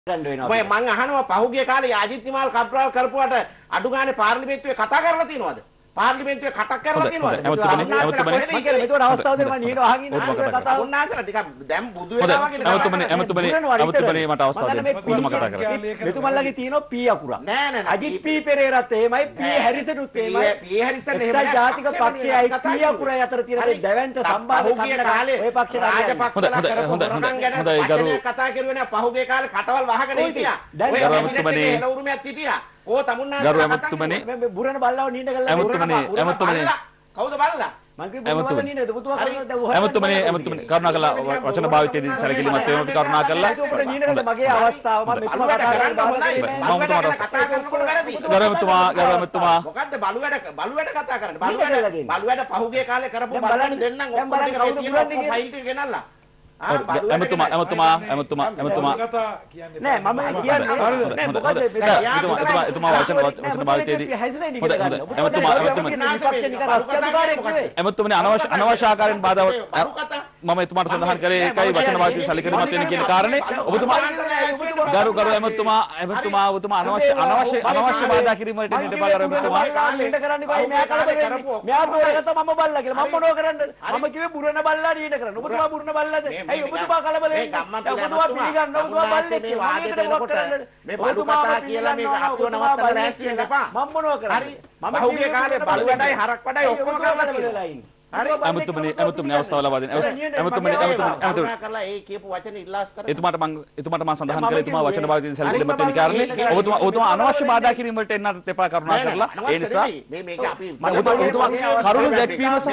ගන්න වෙනවා. ඔය මං අහනවා පහුගිය කාලේ අජිත් නිමාල් කබ්‍රාල් කරපුවාට අඩු ගානේ පාර්ලිමේන්තුවේ කතා කරලා තියෙනවද? පාර්ලිමේන්තුවේ කටක් කරලා තියෙනවද? ඇමතුමනි මං කියන්නේ මෙතුමාට අවස්ථාව දෙන්න මං නිහඬව අහන් ඉන්න කතාව. උන්වහන්සේලා ටිකක් දැන් බුදු වෙලා වගේ ඇමතුමනි ඇමතුමනි ඇමතුමනි මට අවස්ථාව දෙන්න. ඔබතුමා කතා කරන්න. මෙතුමන්ලගේ තියෙනවා පී අකුරක්. නෑ නෑ. අජිත් පී පෙරේරත් එහෙමයි, පී හැරිසනුත් එහෙමයි. පී හැරිසන් එහෙමයි. එක්සත් ජාතික පක්ෂයයි පී අකුරයි අතර තියෙන මේ දැවැන්ත සම්බන්ධ කන්න ඔය පක්ෂ රාජපක්ෂලා කරපු හොරකම් ගැන වචනයක් කතා කරුවේ නෑ. පහුගිය කාලේ කටවල් වහගෙන හිටියා. ඔය ඇමතුමනි එළ උරුමයක් හිටියා. ඕ තමුන්නාන්සේලා කතා කරන්නේ. මේ බුරණ බල්ලව නීඳ කරලා ඇමතුමනි ඇමතුමනි කවුද බල්ලා? මං කිව්වේ බුරණ බල්ලා නීඳ ඔබතුමා කරනවා දැන් ඇමතුමනි ඇමතුමනි කරුණාකරලා වචන භාවිතයේදී සැලකිලිමත් වෙන්න අපි කරුණාකරලා. ඔබට නීඳ කරලා මගේ අවස්ථාව මම මෙතුමා කතා කරන්න හොඳයි. මම ඔබතුමාට කතා කරනකොට වැරදි. ගරු ඇමතුමා ගරු ඇමතුමා මොකද්ද බලු වැඩ බලු වැඩ කතා කරන්නේ? බලු වැඩ බලු වැඩ පහුගිය කාලේ කරපු බලු වැඩ දෙන්නම් ඔක්කොම ටික කවුද පුරන්නේ ෆයිල් ටික ගෙනල්ලා. ඇමතුමා ඇමතුමා ඇමතුමා ඇමතුමා නෑ මම කියන්නේ නෑ මොකද්ද එතුමා වචන වචන භාවිතයේදී හොඳයි හොඳයි ඇමතුමා ඇමතුමනි ඇමතුමනි අනවශ්‍ය අනවශ්‍ය ආකාරයෙන් බාධා මම එතුමාට සඳහන් කරේ ඒකයි වචන භාවිතයේ සැලකිලිමත් වෙන්න කියන කාරණේ. ඔබතුමා ගරු ගරු ඇමතුමා ඇමතුමා ඔබතුමා අනවශ්‍ය අනවශ්‍ය අනවශ්‍ය බාධා කිරීම වලට එන්න එපා ගරු ඇමතුමා. නීඳ කරන්න කොහේ මෙයා කලබල වෙන්නේ. මෙයා තෝරගත්තා මම බල්ලා කියලා. මම මොනව කරන්නද? මම කිව්වේ බුරණ බල්ලා නීඳ කරන්න. ඔබතුමා බුරණ බල්ලාද? ඇයි ඔබතුමා කලබල වෙන්නේ? ඔබතුමා පිළිගන්න ඔබතුමා බල්ලෙක් කියලා. මම ඒකට මොකක් කරන්නද? මේ බලු කතා කියලා මේ අපිව නවත්තන්න ලෑස්ති වෙන්න එපා. මම මොනව කරන්නේ? මම පහුගිය කාලේ බලු වැඩයි හරක් වැඩයි ඔක්කොම කරලා තියෙනවා. ඇමතුමනි ඇමතුමනි අවස්ථාව ලබා දෙන්න. ඇමතුමනි ඇමතුමනි ඇමතුමනි කරලා ඒ කියපු වචන ඉල්ලාස් කරලා එතුමාට මං එතුමාට මං සඳහන් කළේ එතුමා වචන භාවිතයෙන් සැලකිලිමත් වෙන කාරණේ. ඔබතුමා ඔබතුමා අනවශ්‍ය බාධා කිරීම වලට එන්නත් එපා කරුණා කරලා. ඒ නිසා මේ මේක අපි ඔබතුමා කරුණු දැක්වීම සහ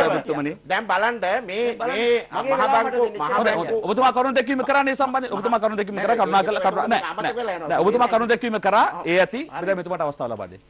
ඇමතුමනි දැන් බලන්න මේ මේ මහ බැංකුව මහ බැංකුව ඔබතුමා කරුණු දැක්වීම කරන්නේ සම්බන්ධ ඔබතුමා කරුණු දැක්වීම කරා කරුණා කරලා කරුණා නෑ නෑ ඔබතුමා කරුණු දැක්වීම කරා ඒ ඇති. දැන් මෙතුමාට අවස්ථාව ලබා දෙන්න.